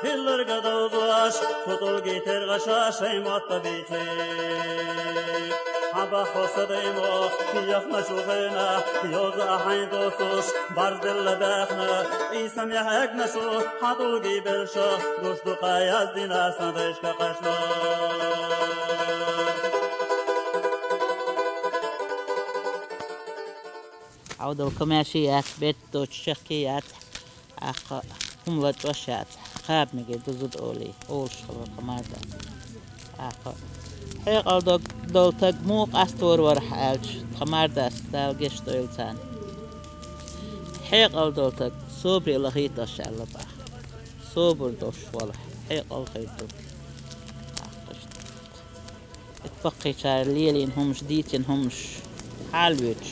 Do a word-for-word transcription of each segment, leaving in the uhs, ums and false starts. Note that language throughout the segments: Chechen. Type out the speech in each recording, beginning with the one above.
Хьалларга довзаш, цу тӀулгий тергъаша шайн мотт бийци. Хьан бахьо са даймох, яхначу хенахь, йоза а хьайн доссаш, барз белла баьхна, Ӏийса мехьегнашу, хьан тӀулгий белша, гуш дукха яздина сан дайшка къаьшна. Хьавдал комаьрши яц, бертта доцу чехкий яц, тӀаккха хӀума лачкъош яц, кхаба мегар ду зуда олий, олуш хилла тхан марда. ТӀаккха хьекъал дог долу таг муха къастор варахь аьлча, тхан мардас Дала гечдойла царна. Хьекъал долу таг собаре лахийталаш аьлла баха. Собар долуш валахь, хьекъал хир ду. ТӀаккха иштта. Баккхийчара лелийна хӀумаш, дийцина хӀумаш хьалавоьдуш,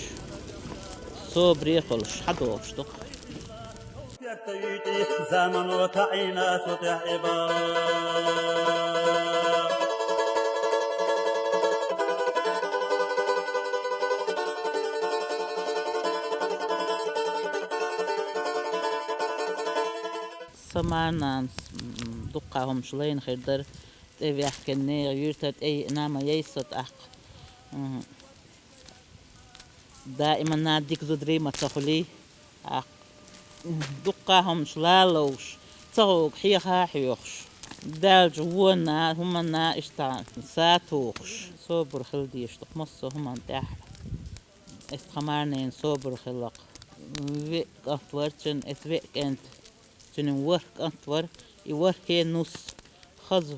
собаре а хуьлуш, хьадогӀуш ду-кх. Замано таӀийна цу тӀехь и бан. Сан марнанас, м, дуккха хӀумаш лайна хир дара, тӀе ваьхкина нехан юьртара тӀе йиъна ма яй со тӀаккха. Мгм. Даиманна дика зударий ма ца хуьлий, тӀаккха. Мгм. Дуккха хӀумаш лалуш, ца гӀуг хьеха а хьоьхуш, даьллачу вонна, хӀуманна иштта са тухуш. Собар хила дезаш ду-кх массо а хӀуманна тӀехь. Эс тхан марненан собар хилла-кх. Веа кӀант вара цуьнан, эс веа кӀант. Цуьнан ворхӀ кӀант вара, и ворхӀе нус хаза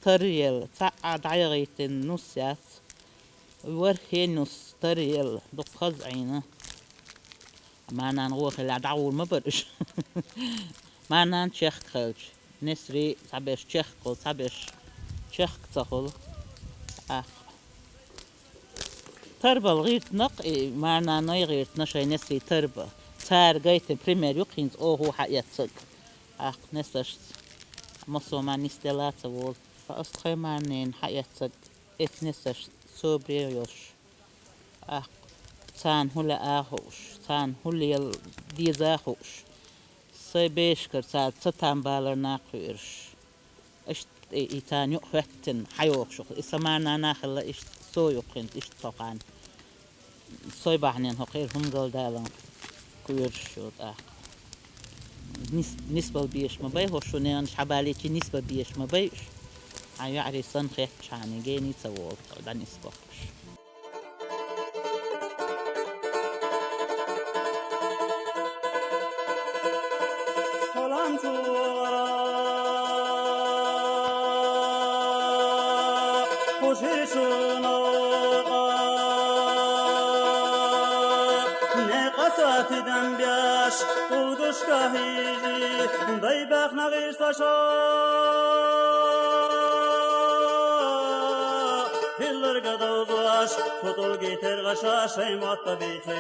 тара елла, цхьаъ а дӀаяхийтина нус яц. И ворхӀе нус тара елла, дукха хаза Ӏийна. Марнана гӀо хилла дӀагӀур ма бара уьш. Марнана чехка хилча, Несри цхьаберш чехка хуьлу, цхьаберш чехка ца хуьлу. ТӀаккха. Тарбал гӀиртина-кх, и марнаной гӀиртина шайн Несри тарба. Цара гайтина пример ю-кх хӀинца оха хьаэцнарг. ТӀаккха Несаршца массо а мара нисделла а ца волу. Ткъа аса тхайн марненан хьаэцнарг, эцу Несаршца собаре а йолуш. ТӀаккха царна хӀун лаьа а хууш, царна хӀун лела деза а хууш. Сайн бешкара цара цатам баларна а кхоьруш. Иштта и, и царна юкъахӀоьттина хьайогӀуш ю-кх. И сан марнана а хилла иштта, со ю-кх хӀинца иштта тхо кхарна. Сой бахьанина хӀокхуьра хӀума галдаларна кхоьруш ю тӀаккха. Нис-, нисбала безаш ма бай, хӀокху шун ненанаш хьабалийча нисбала безаш ма бай уьш. Хьан йоӀарий санна хетта хьуна гена ца волу, дӀанисбохуш. Хьалларга довзаш, цу тӀулгий тергъаша шайн мотт бийци.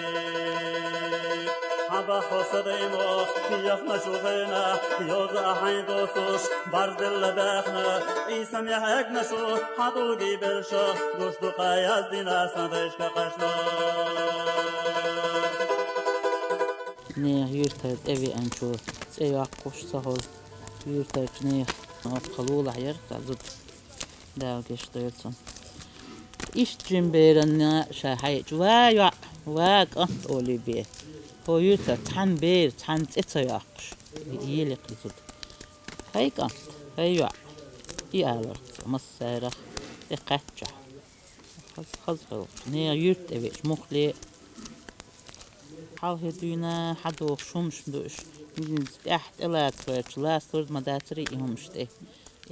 Хьан бахьо са даймох, яхначу хенахь, йоза а хьайн доссаш, барз белла баьхна, Ӏийса мехьегнашу, хьан тӀулгий белша, гуш дукха яздина сан дайшка къаьшна. Нехан юьртара тӀевеанчо цӀе йоккхуш ца хуьлу. Юьртарчу нехан оккхал волахь яра цхьа зуда. Дала гечдойла цунна. Иштта жима беранна ша хьаийча: «Ва йоӀ, ва кӀант», — олий бен. ХӀо юьртара цхьана бер, цхьана цӀе ца йоккхуш. Ели кхин зуда. «ХӀай кӀант, хӀай йоӀ», — и аларх цо массарах, тӀе кхаьччахь. Хаза, хаза хилча, нехан юьрта тӀе веача муххале а. Хьалхе дуьйна хьадохуш хӀумаш ду уьш. Иза тӀаьхьа тӀелацарчу ластор ма дацарий и хӀумаш тӀе.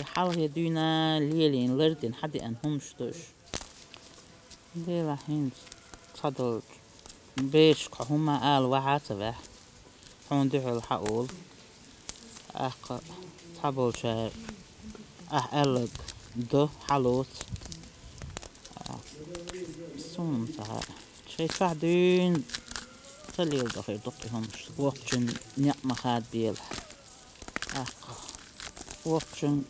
И хьалхе дуьйна лелийна, лардина хьадеана хӀумаш ду уьш. Делахь хӀинца цхьадолчу бешка хьо хӀума ала ваха а ца ваьхьа. Хьуна дуьхьал хьаолу. ТӀаккха цхьаболчара ахь аьлларг до, хьалоцу. Суна ца хаьа. Шайн чохь дуьйна Ца леладе хир ду-кх и хӀумнаш. Воккхачун некъ ма хаддалахь. ТӀаккха воккхачун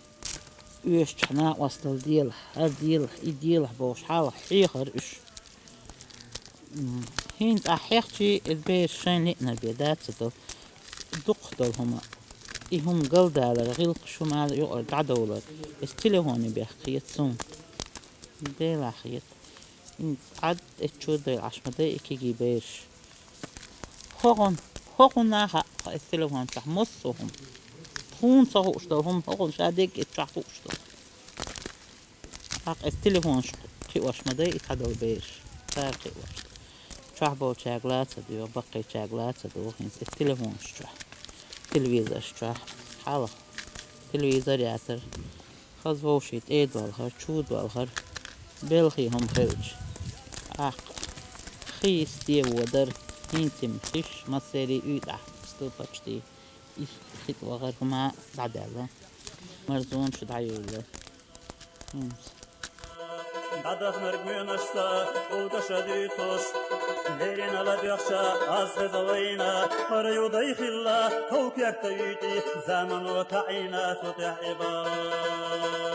оьшучохь накъосталла делахь, хӀара делахь, и делахь бохуш, хьалха хьехар уьш. М, хӀинца ахь хьехча, и бераш шайна лиънарг бен дац а ду, дукхах долу хӀума. И хӀума галдалар, гӀиллакхаш, хӀума юкъара дӀадовлар, иза телефоне бехк хета суна. Делахь хета. ХӀинца Ӏад эцчу дойла Ӏаш ма дай и кегий бераш. ХӀокхунна, хӀокхунна а хаьа, иза телефон чохь массо а хӀума. Тхуна ца хууш долу хӀума, хӀокхунна ша дерг иза чохь хууш долу. ТӀаккха иза телефонаш кхиош ма дай и цхьадолу бераш. Цара кхиош. Чохь болчаьрга лаца а доьху, баккхийчаьрга лаца а доьху хӀинца иза телефонаш чохь, телевизораш чохь. Хьалха телевизор яцара. Хаза вовшийн тӀе а доьлхура, чу а доьлхура, белхий хӀума хилча. ТӀаккха хи йисте воьдура, хӀинца-м хиш массеран уьйтӀахь сту почти. Иштта хи тӀе вахара, хӀума дӀадаьлла. Марзонаш дӀайолалура. ХӀинца. ДӀадаханарг моьнашца, улдаша дуьйцуш, леррина ладоьгӀча, аз хеза вайна, хӀара ю дай хилла, тов керта юьйтӀи, замано таӀийна цу тӀехь и бан.